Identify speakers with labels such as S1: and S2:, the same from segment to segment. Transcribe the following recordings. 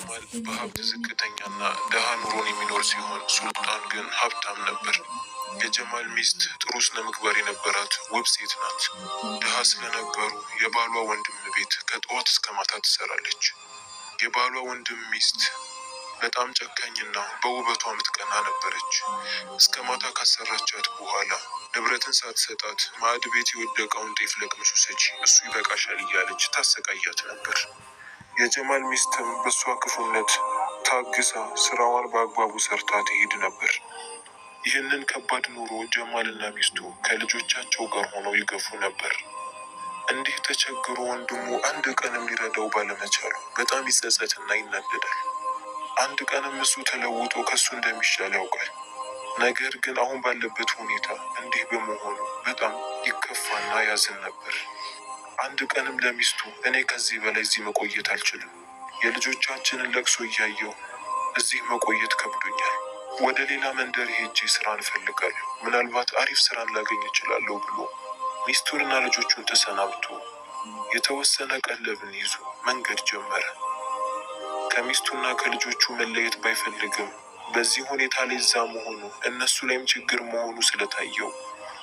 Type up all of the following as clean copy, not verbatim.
S1: ጀማል በሀብት ዝቅተኛና ደሃ ኑሮን የሚኖር ሲሆን ሱልጣን ግን ሀብታም ነበር። የጀማል ሚስት ጥሩ ስነ ምግባር የነበራት ውብ ሴት ናት። ድሃ ስለነበሩ የባሏ ወንድም ቤት ከጠዋት እስከ ማታ ትሰራለች። የባሏ ወንድም ሚስት በጣም ጨካኝና በውበቷ ምትቀና ነበረች። እስከ ማታ ካሰራቻት በኋላ ንብረትን ሳትሰጣት ማዕድ ቤት የወደቀውን ጤፍ ለቅመሽ ውሰጂ፣ እሱ ይበቃሻል እያለች ታሰቃያት ነበር። የጀማል ሚስትም በእሷ ክፉነት ታግሳ ስራዋን በአግባቡ ሰርታ ትሄድ ነበር። ይህንን ከባድ ኑሮ ጀማልና ሚስቱ ከልጆቻቸው ጋር ሆነው ይገፉ ነበር። እንዲህ ተቸግሮ ወንድሙ አንድ ቀንም ሊረዳው ባለመቻሉ በጣም ይጸጸትና ይናደዳል። አንድ ቀንም እሱ ተለውጦ ከሱ እንደሚሻል ያውቃል። ነገር ግን አሁን ባለበት ሁኔታ እንዲህ በመሆኑ በጣም ይከፋና ያዝን ነበር። አንድ ቀንም ለሚስቱ እኔ ከዚህ በላይ እዚህ መቆየት አልችልም፣ የልጆቻችንን ለቅሶ እያየሁ እዚህ መቆየት ከብዶኛል። ወደ ሌላ መንደር ሄጄ ስራ እንፈልጋለሁ፣ ምናልባት አሪፍ ስራን ላገኝ እችላለሁ ብሎ ሚስቱንና ልጆቹን ተሰናብቶ የተወሰነ ቀለብን ይዞ መንገድ ጀመረ። ከሚስቱና ከልጆቹ መለየት ባይፈልግም በዚህ ሁኔታ ላይ እዛ መሆኑ እነሱ ላይም ችግር መሆኑ ስለታየው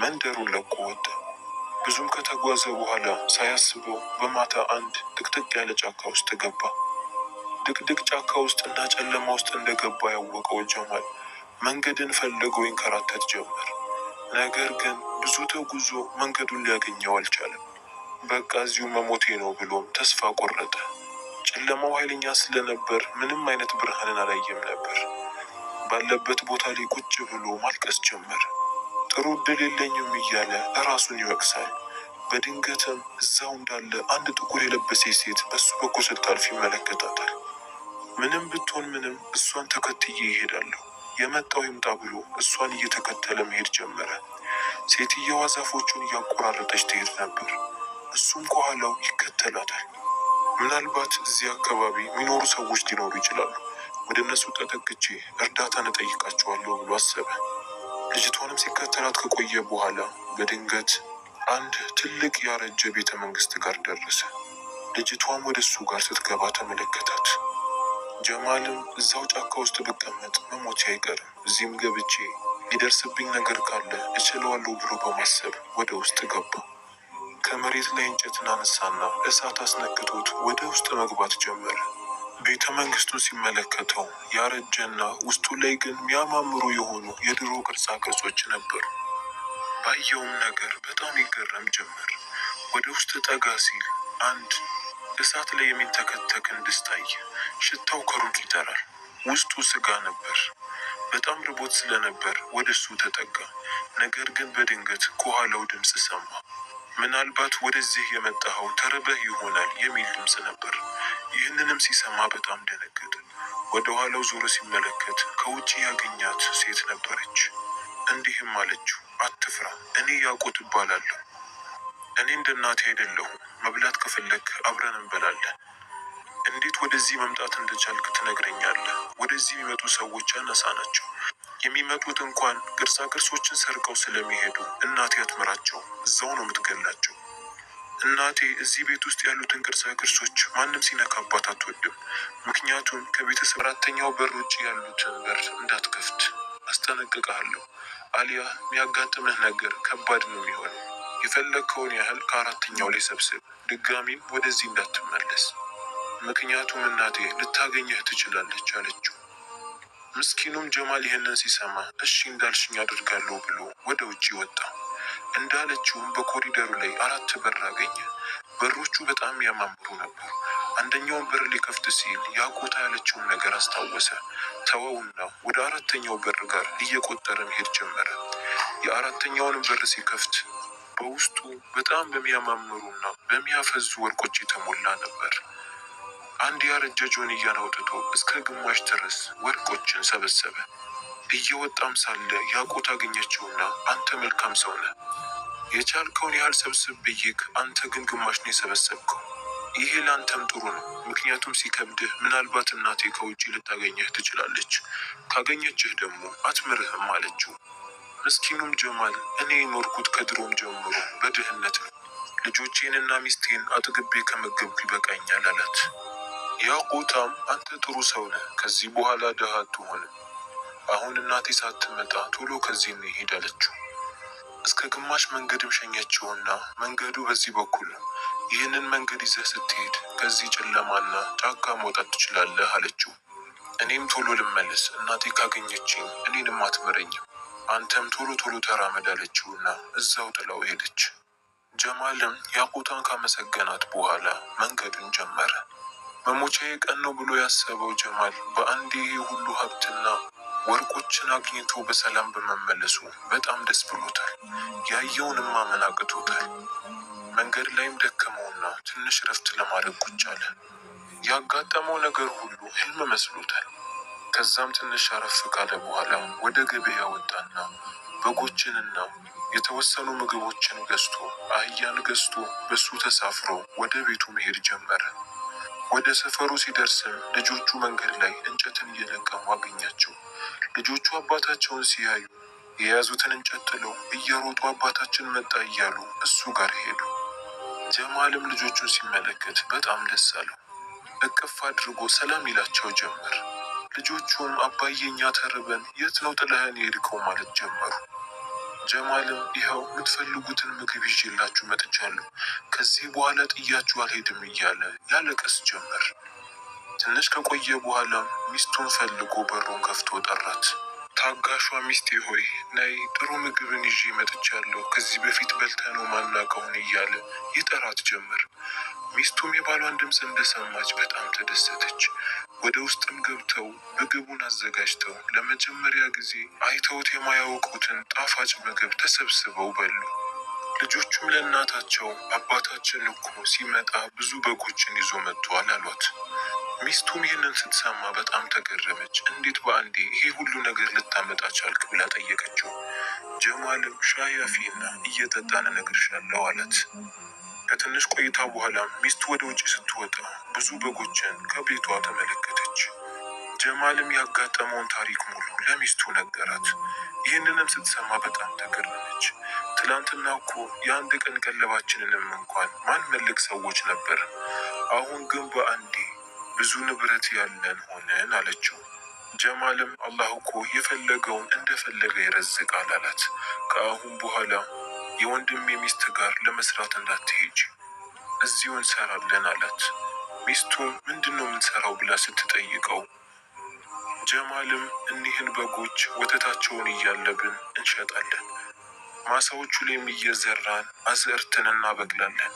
S1: መንደሩን ለቆ ወጣ። ብዙም ከተጓዘ በኋላ ሳያስበው በማታ አንድ ድቅድቅ ያለ ጫካ ውስጥ ገባ። ድቅድቅ ጫካ ውስጥ እና ጨለማ ውስጥ እንደገባ ያወቀው ጀማል መንገድን ፈልጎ ይንከራተት ጀመር። ነገር ግን ብዙ ተጉዞ መንገዱን ሊያገኘው አልቻለም። በቃ እዚሁ መሞቴ ነው ብሎም ተስፋ ቆረጠ። ጨለማው ኃይለኛ ስለነበር ምንም አይነት ብርሃንን አላየም ነበር። ባለበት ቦታ ላይ ቁጭ ብሎ ማልቀስ ጀመረ። ጥሩ እድል የለኝም እያለ ራሱን ይወቅሳል። በድንገትም እዛው እንዳለ አንድ ጥቁር የለበሰች ሴት በሱ በኩል ስታልፍ ይመለከታታል። ምንም ብትሆን ምንም እሷን ተከትዬ ይሄዳለሁ፣ የመጣው ይምጣ ብሎ እሷን እየተከተለ መሄድ ጀመረ። ሴትየዋ ዛፎቹን እያቆራረጠች ትሄድ ነበር። እሱም ከኋላው ይከተላታል። ምናልባት እዚህ አካባቢ የሚኖሩ ሰዎች ሊኖሩ ይችላሉ፣ ወደ እነሱ ተጠግቼ እርዳታን እጠይቃቸዋለሁ ብሎ አሰበ። ልጅቷንም ሲከተላት ከቆየ በኋላ በድንገት አንድ ትልቅ ያረጀ ቤተ መንግስት ጋር ደረሰ። ልጅቷም ወደ እሱ ጋር ስትገባ ተመለከታት። ጀማልም እዛው ጫካ ውስጥ ብቀመጥ መሞቴ አይቀርም፣ እዚህም ገብቼ ሊደርስብኝ ነገር ካለ እችለዋለሁ ብሎ በማሰብ ወደ ውስጥ ገባ። ከመሬት ላይ እንጨትን አነሳና እሳት አስነክቶት ወደ ውስጥ መግባት ጀመረ። ቤተ መንግስቱን ሲመለከተው ያረጀና ውስጡ ላይ ግን የሚያማምሩ የሆኑ የድሮ ቅርጻ ቅርጾች ነበሩ። ባየውም ነገር በጣም ይገረም ጀመር። ወደ ውስጥ ጠጋ ሲል አንድ እሳት ላይ የሚንተከተክን ድስት አየ። ሽታው ከሩቅ ይጠራል። ውስጡ ስጋ ነበር። በጣም ርቦት ስለነበር ወደ እሱ ተጠጋ። ነገር ግን በድንገት ከኋላው ድምፅ ሰማ። ምናልባት ወደዚህ የመጣኸው ተርበህ ይሆናል የሚል ድምፅ ነበር። ይህንንም ሲሰማ በጣም ደነገጠ። ወደ ኋላው ዞሮ ሲመለከት ከውጭ ያገኛት ሴት ነበረች። እንዲህም አለችው፣ አትፍራ፣ እኔ ያዕቆብ እባላለሁ። እኔ እንደ እናቴ አይደለሁም። መብላት ከፈለግህ አብረን እንበላለን። እንዴት ወደዚህ መምጣት እንደቻልክ ትነግረኛለህ? ወደዚህ የሚመጡ ሰዎች አናሳ ናቸው። የሚመጡት እንኳን ቅርጻ ቅርሶችን ሰርቀው ስለሚሄዱ እናቴ አትምራቸው፣ እዛው ነው የምትገላቸው። እናቴ እዚህ ቤት ውስጥ ያሉትን ቅርጻ ቅርሶች ማንም ሲነካባት አትወድም። ምክንያቱም ከቤተሰብ አራተኛው በር ውጭ ያሉትን በር እንዳትከፍት አስጠነቅቅሃለሁ፣ አሊያ የሚያጋጥምህ ነገር ከባድ ነው የሚሆነው። የፈለግከውን ያህል ከአራተኛው ላይ ሰብስብ፣ ድጋሚም ወደዚህ እንዳትመለስ፣ ምክንያቱም እናቴ ልታገኘህ ትችላለች አለችው። ምስኪኑም ጀማል ይህንን ሲሰማ እሺ እንዳልሽኝ አድርጋለሁ ብሎ ወደ ውጭ ወጣ። እንዳለችውም በኮሪደሩ ላይ አራት በር አገኘ። በሮቹ በጣም ያማምሩ ነበር። አንደኛውን በር ሊከፍት ሲል ያቆታ ያለችውን ነገር አስታወሰ። ተወውና ወደ አራተኛው በር ጋር እየቆጠረ መሄድ ጀመረ። የአራተኛውን በር ሲከፍት በውስጡ በጣም በሚያማምሩና በሚያፈዙ ወርቆች የተሞላ ነበር። አንድ ያረጀ ጆንያን አውጥቶ እስከ ግማሽ ድረስ ወርቆችን ሰበሰበ። እየወጣም ሳለ ያዕቆብ አገኘችውና አንተ መልካም ሰው ነህ፣ የቻልከውን ያህል ሰብስብ ብዬክ፣ አንተ ግን ግማሽ ነው የሰበሰብከው። ይሄ ለአንተም ጥሩ ነው፣ ምክንያቱም ሲከብድህ ምናልባት እናቴ ከውጭ ልታገኘህ ትችላለች። ካገኘችህ ደግሞ አትምርህም አለችው። ምስኪኑም ጀማል እኔ የኖርኩት ከድሮም ጀምሮ በድህነት ነው፣ ልጆቼንና ሚስቴን አጥግቤ ከመገብኩ ይበቃኛል አላት። ያቁታም አንተ ጥሩ ሰው ነህ፣ ከዚህ በኋላ ድሃ አትሆንም። አሁን እናቴ ሳትመጣ ቶሎ ከዚህ እንሂድ አለችው። እስከ ግማሽ መንገድም ሸኘችውና መንገዱ በዚህ በኩል ነው፣ ይህንን መንገድ ይዘህ ስትሄድ ከዚህ ጨለማና ጫካ መውጣት ትችላለህ አለችው። እኔም ቶሎ ልመለስ፣ እናቴ ካገኘችኝ እኔንም አትምረኝም፣ አንተም ቶሎ ቶሎ ተራመድ አለችውና እዛው ጥላው ሄደች። ጀማልም ያቁታን ካመሰገናት በኋላ መንገዱን ጀመረ። መሞቻዬ ቀን ነው ብሎ ያሰበው ጀማል በአንዴ ይሄ ሁሉ ሀብትና ወርቆችን አግኝቶ በሰላም በመመለሱ በጣም ደስ ብሎታል። ያየውንም ማመን አቅቶታል። መንገድ ላይም ደከመውና ትንሽ ረፍት ለማድረግ ቁጭ አለ። ያጋጠመው ነገር ሁሉ ህልም መስሎታል። ከዛም ትንሽ አረፍ ካለ በኋላ ወደ ገበያ ወጣና በጎችንና የተወሰኑ ምግቦችን ገዝቶ አህያን ገዝቶ በሱ ተሳፍሮ ወደ ቤቱ መሄድ ጀመረ። ወደ ሰፈሩ ሲደርስም ልጆቹ መንገድ ላይ እንጨትን እየለቀሙ አገኛቸው። ልጆቹ አባታቸውን ሲያዩ የያዙትን እንጨት ጥለው እየሮጡ አባታችን መጣ እያሉ እሱ ጋር ሄዱ። ጀማልም ልጆቹን ሲመለከት በጣም ደስ አለው። እቅፍ አድርጎ ሰላም ይላቸው ጀመር። ልጆቹም አባዬ እኛ ተርበን የት ነው ጥለህን የሄድከው ማለት ጀመሩ። ጀማልም ይኸው የምትፈልጉትን ምግብ ይዤላችሁ መጥቻለሁ፣ ከዚህ በኋላ ጥያችሁ አልሄድም እያለ ያለቀስ ጀመር። ትንሽ ከቆየ በኋላም ሚስቱን ፈልጎ በሩን ከፍቶ ጠራት። ታጋሿ ሚስቴ ሆይ ነይ፣ ጥሩ ምግብን ይዤ መጥቻለሁ፣ ከዚህ በፊት በልተነው ማናውቀውን እያለ ይጠራት ጀመር። ሚስቱም የባሏን ድምፅ እንደሰማች በጣም ተደሰተች። ወደ ውስጥም ገብተው ምግቡን አዘጋጅተው ለመጀመሪያ ጊዜ አይተውት የማያውቁትን ጣፋጭ ምግብ ተሰብስበው በሉ። ልጆቹም ለእናታቸው አባታችን እኮ ሲመጣ ብዙ በጎችን ይዞ መጥቷል አሏት። ሚስቱም ይህንን ስትሰማ በጣም ተገረመች። እንዴት በአንዴ ይሄ ሁሉ ነገር ልታመጣ ቻልክ ብላ ጠየቀችው። ጀማልም ሻይ አፊና እየጠጣን እነግርሻለሁ አላት። ከትንሽ ቆይታ በኋላ ሚስቱ ወደ ውጭ ስትወጣ ብዙ በጎችን ከቤቷ ተመለከተች። ጀማልም ያጋጠመውን ታሪክ ሙሉ ለሚስቱ ነገራት። ይህንንም ስትሰማ በጣም ተገረመች። ትላንትና እኮ የአንድ ቀን ቀለባችንንም እንኳን ማንመልክ ሰዎች ነበር፣ አሁን ግን በአንዴ ብዙ ንብረት ያለን ሆነን አለችው። ጀማልም አላህ እኮ የፈለገውን እንደፈለገ ይረዝቃል አላት። ከአሁን በኋላ የወንድሜ ሚስት ጋር ለመስራት እንዳትሄጅ እዚሁ እንሰራለን አላት። ሚስቱም ምንድን ነው የምንሰራው ብላ ስትጠይቀው ጀማልም እኒህን በጎች ወተታቸውን እያለብን እንሸጣለን፣ ማሳዎቹ ላይም እየዘራን አዝዕርትን እናበቅላለን።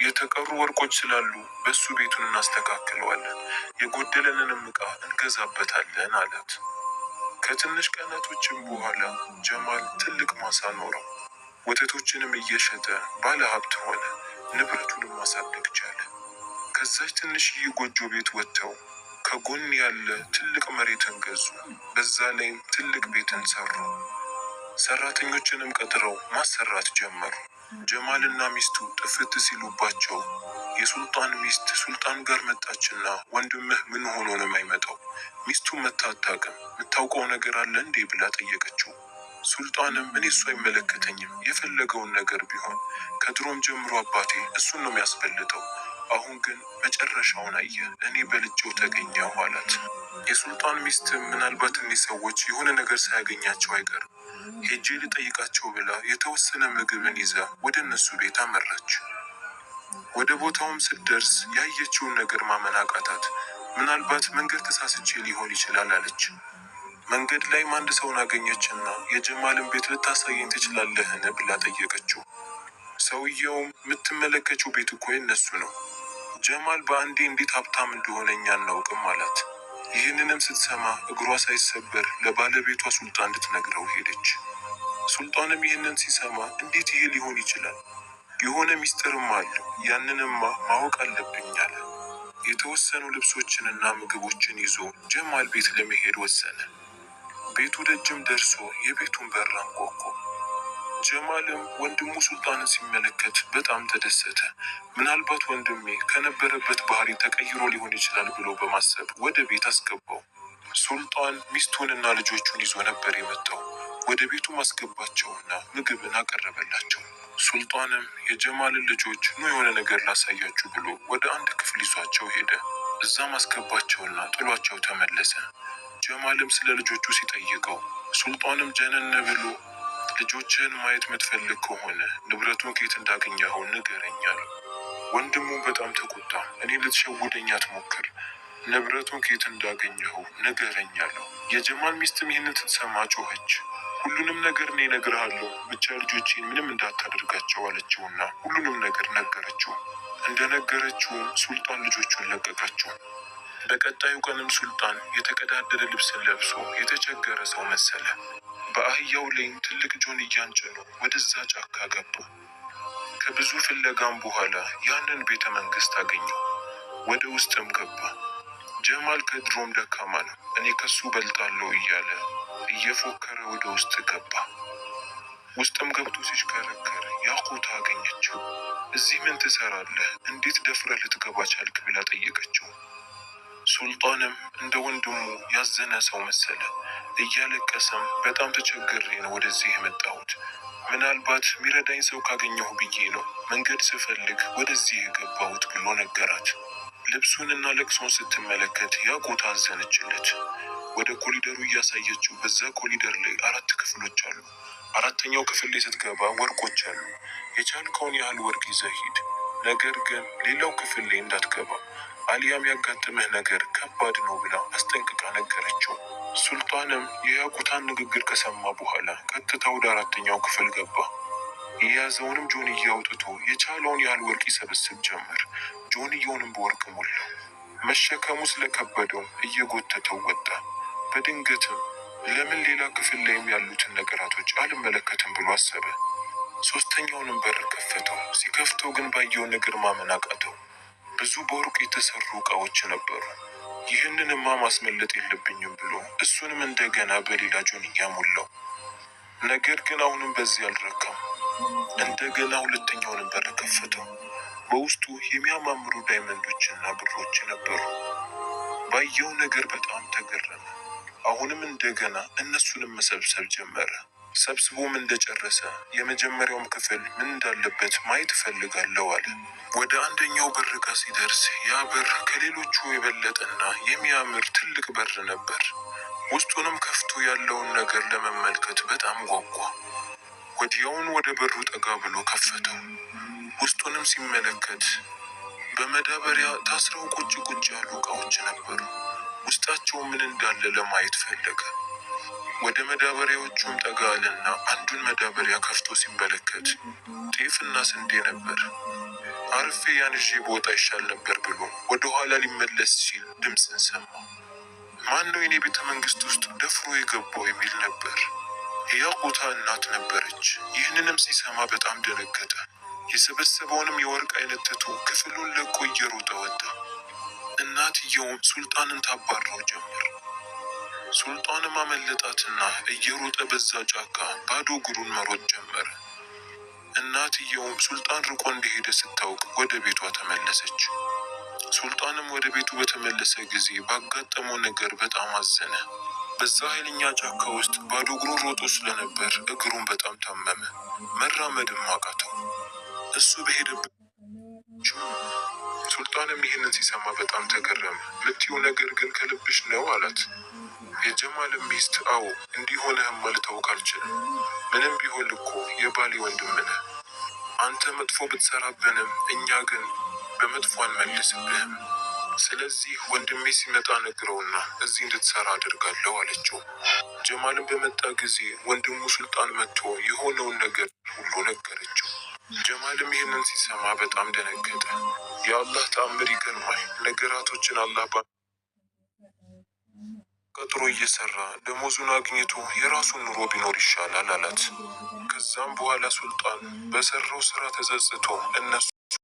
S1: የተቀሩ ወርቆች ስላሉ በሱ ቤቱን እናስተካክለዋለን፣ የጎደለንንም ዕቃ እንገዛበታለን አላት። ከትንሽ ቀናቶችም በኋላ ጀማል ትልቅ ማሳ ኖረው። ወተቶችንም እየሸጠ ባለ ሀብት ሆነ። ንብረቱንም ማሳደግ ቻለ። ከዛች ትንሽዬ ጎጆ ቤት ወጥተው ከጎን ያለ ትልቅ መሬትን ገዙ። በዛ ላይም ትልቅ ቤትን ሰሩ። ሰራተኞችንም ቀጥረው ማሰራት ጀመሩ። ጀማልና ሚስቱ ጥፍት ሲሉባቸው የሱልጣን ሚስት ሱልጣን ጋር መጣችና ወንድምህ ምን ሆኖ ነው የማይመጣው? ሚስቱ መታ አታውቅም፣ የምታውቀው ነገር አለ እንዴ ብላ ጠየቀችው። ሱልጣንም እኔ እሱ አይመለከተኝም፣ የፈለገውን ነገር ቢሆን ከድሮም ጀምሮ አባቴ እሱን ነው የሚያስበልጠው። አሁን ግን መጨረሻውን አየ፣ እኔ በልጬው ተገኘሁ አላት። የሱልጣን ሚስት ምናልባት እኒህ ሰዎች የሆነ ነገር ሳያገኛቸው አይቀርም ሄጄ ልጠይቃቸው ብላ የተወሰነ ምግብን ይዛ ወደ እነሱ ቤት አመራች። ወደ ቦታውም ስትደርስ ያየችውን ነገር ማመን አቃታት። ምናልባት መንገድ ተሳስቼ ሊሆን ይችላል አለች። መንገድ ላይም አንድ ሰውን አገኘችና የጀማልን ቤት ልታሳየኝ ትችላለህን ብላ ጠየቀችው። ሰውየውም የምትመለከችው ቤት እኮ የነሱ ነው፣ ጀማል በአንዴ እንዴት ሀብታም እንደሆነ እኛ አናውቅም አላት። ይህንንም ስትሰማ እግሯ ሳይሰበር ለባለቤቷ ሱልጣን ልትነግረው ሄደች። ሱልጣንም ይህንን ሲሰማ እንዴት ይሄ ሊሆን ይችላል? የሆነ ሚስጥርም አለው፣ ያንንማ ማወቅ አለብኝ አለ። የተወሰኑ ልብሶችንና ምግቦችን ይዞ ጀማል ቤት ለመሄድ ወሰነ። ቤቱ ደጅም ደርሶ የቤቱን በር አንኳኳ። ጀማልም ወንድሙ ሱልጣንን ሲመለከት በጣም ተደሰተ። ምናልባት ወንድሜ ከነበረበት ባህሪ ተቀይሮ ሊሆን ይችላል ብሎ በማሰብ ወደ ቤት አስገባው። ሱልጣን ሚስቱንና ልጆቹን ይዞ ነበር የመጣው። ወደ ቤቱ ማስገባቸውና ምግብን አቀረበላቸው። ሱልጣንም የጀማልን ልጆች ኑ የሆነ ነገር ላሳያችሁ ብሎ ወደ አንድ ክፍል ይዟቸው ሄደ። እዛም አስገባቸውና ጥሏቸው ተመለሰ። ጀማልም ስለ ልጆቹ ሲጠይቀው ሱልጣንም ጀነን ብሎ ልጆችህን ማየት የምትፈልግ ከሆነ ንብረቱን ከየት እንዳገኘኸው ንገረኝ አለው። ወንድሙ በጣም ተቆጣ። እኔ ልትሸውደኝ አትሞክር፣ ንብረቱን ከየት እንዳገኘኸው ንገረኝ አለው። የጀማል ሚስትም ይህንን ስትሰማ ጮኸች። ሁሉንም ነገር እኔ እነግርሃለሁ፣ ብቻ ልጆቼን ምንም እንዳታደርጋቸው አለችውና ሁሉንም ነገር ነገረችው። እንደነገረችውም ሱልጣን ልጆቹን ለቀቃቸው። በቀጣዩ ቀንም ሱልጣን የተቀዳደደ ልብስን ለብሶ የተቸገረ ሰው መሰለ። በአህያው ላይም ትልቅ ጆንያን ጭኖ ወደዛ ጫካ ገባ። ከብዙ ፍለጋም በኋላ ያንን ቤተ መንግስት አገኘው። ወደ ውስጥም ገባ። ጀማል ከድሮም ደካማ ነው፣ እኔ ከሱ በልጣለሁ እያለ እየፎከረ ወደ ውስጥ ገባ። ውስጥም ገብቶ ሲሽከረከር ያቁታ አገኘችው። እዚህ ምን ትሰራለህ? እንዴት ደፍረህ ልትገባ ቻልክ? ብላ ጠየቀችው። ሱልጣንም እንደ ወንድሙ ያዘነ ሰው መሰለ። እያለቀሰም በጣም ተቸግሬ ነው ወደዚህ የመጣሁት፣ ምናልባት ሚረዳኝ ሰው ካገኘሁ ብዬ ነው መንገድ ስፈልግ ወደዚህ የገባሁት ብሎ ነገራት። ልብሱንና ለቅሶን ስትመለከት ያቁታ አዘነችለት። ወደ ኮሊደሩ እያሳየችው በዛ ኮሊደር ላይ አራት ክፍሎች አሉ። አራተኛው ክፍል ላይ ስትገባ ወርቆች አሉ። የቻልከውን ያህል ወርቅ ይዘህ ሂድ፣ ነገር ግን ሌላው ክፍል ላይ እንዳትገባ አሊያም ያጋጥምህ ነገር ከባድ ነው ብላ አስጠንቅቃ ነገረችው። ሱልጣንም የያቁታን ንግግር ከሰማ በኋላ ቀጥታ ወደ አራተኛው ክፍል ገባ። የያዘውንም ጆንያ አውጥቶ የቻለውን ያህል ወርቅ ይሰበስብ ጀመር። ጆንያውንም በወርቅ ሞላው። መሸከሙ ስለከበደው እየጎተተው ወጣ። በድንገትም ለምን ሌላ ክፍል ላይም ያሉትን ነገራቶች አልመለከትም ብሎ አሰበ። ሶስተኛውንም በር ከፈተው። ሲከፍተው ግን ባየው ነገር ማመን አቃተው። ብዙ በወርቅ የተሰሩ ዕቃዎች ነበሩ። ይህንንማ ማስመለጥ የለብኝም ብሎ እሱንም እንደገና በሌላ ጆንያ ሞላው። ነገር ግን አሁንም በዚህ አልረካም። እንደገና ሁለተኛውንም በር ከፈተው። በውስጡ የሚያማምሩ diamond ኦችና ብሮች ነበሩ። ባየው ነገር በጣም ተገረመ። አሁንም እንደገና እነሱንም መሰብሰብ ጀመረ። ሰብስቦም እንደጨረሰ የመጀመሪያውም ክፍል ምን እንዳለበት ማየት እፈልጋለሁ አለ። ወደ አንደኛው በር ጋር ሲደርስ ያ በር ከሌሎቹ የበለጠና የሚያምር ትልቅ በር ነበር። ውስጡንም ከፍቶ ያለውን ነገር ለመመልከት በጣም ጓጓ። ወዲያውን ወደ በሩ ጠጋ ብሎ ከፈተው። ውስጡንም ሲመለከት በመዳበሪያ ታስረው ቁጭ ቁጭ ያሉ ዕቃዎች ነበሩ። ውስጣቸው ምን እንዳለ ለማየት ፈለገ። ወደ መዳበሪያዎቹም ጠጋ አለና አንዱን መዳበሪያ ከፍቶ ሲመለከት ጤፍና ስንዴ ነበር። አርፌ ያን ይዤ ብወጣ ይሻል ነበር ብሎ ወደ ኋላ ሊመለስ ሲል ድምፅን ሰማ። ማን ነው የኔ ቤተ መንግስት ውስጥ ደፍሮ የገባው የሚል ነበር። የያቁታ እናት ነበረች። ይህንንም ሲሰማ በጣም ደነገጠ። የሰበሰበውንም የወርቅ አይነት ትቶ ክፍሉን ለቆ እየሮጠ ወጣ። እናትየውም ሱልጣንን ታባረው ጀመር። ሱልጣንም አመለጣትና እየሮጠ በዛ ጫካ ባዶ እግሩን መሮጥ ጀመረ። እናትየውም ሱልጣን ርቆ እንደሄደ ስታውቅ ወደ ቤቷ ተመለሰች። ሱልጣንም ወደ ቤቱ በተመለሰ ጊዜ ባጋጠመው ነገር በጣም አዘነ። በዛ ኃይለኛ ጫካ ውስጥ ባዶ እግሩን ሮጦ ስለነበር እግሩን በጣም ታመመ፣ መራመድም አቃተው። እሱ በሄደበት ሱልጣንም ይህንን ሲሰማ በጣም ተገረመ። ምትይው ነገር ግን ከልብሽ ነው አላት። የጀማልም ሚስት አዎ፣ እንዲህ ሆነህማ ልተውክ አልችልም። ምንም ቢሆን እኮ የባሌ ወንድም ነህ። አንተ መጥፎ ብትሰራብንም እኛ ግን በመጥፎ አንመልስብህም። ስለዚህ ወንድሜ ሲመጣ ነግረውና እዚህ እንድትሰራ አደርጋለሁ አለችው። ጀማልም በመጣ ጊዜ ወንድሙ ሱልጣን መጥቶ የሆነውን ነገር ሁሉ ነገረችው። ጀማልም ይህንን ሲሰማ በጣም ደነገጠ። የአላህ ተአምር ይገርማል። ነገራቶችን አላህ ቀጥሮ እየሰራ ደሞዙን አግኝቶ የራሱን ኑሮ ቢኖር ይሻላል አላት። ከዛም በኋላ ሱልጣን በሰራው ስራ ተጸጽቶ እነሱ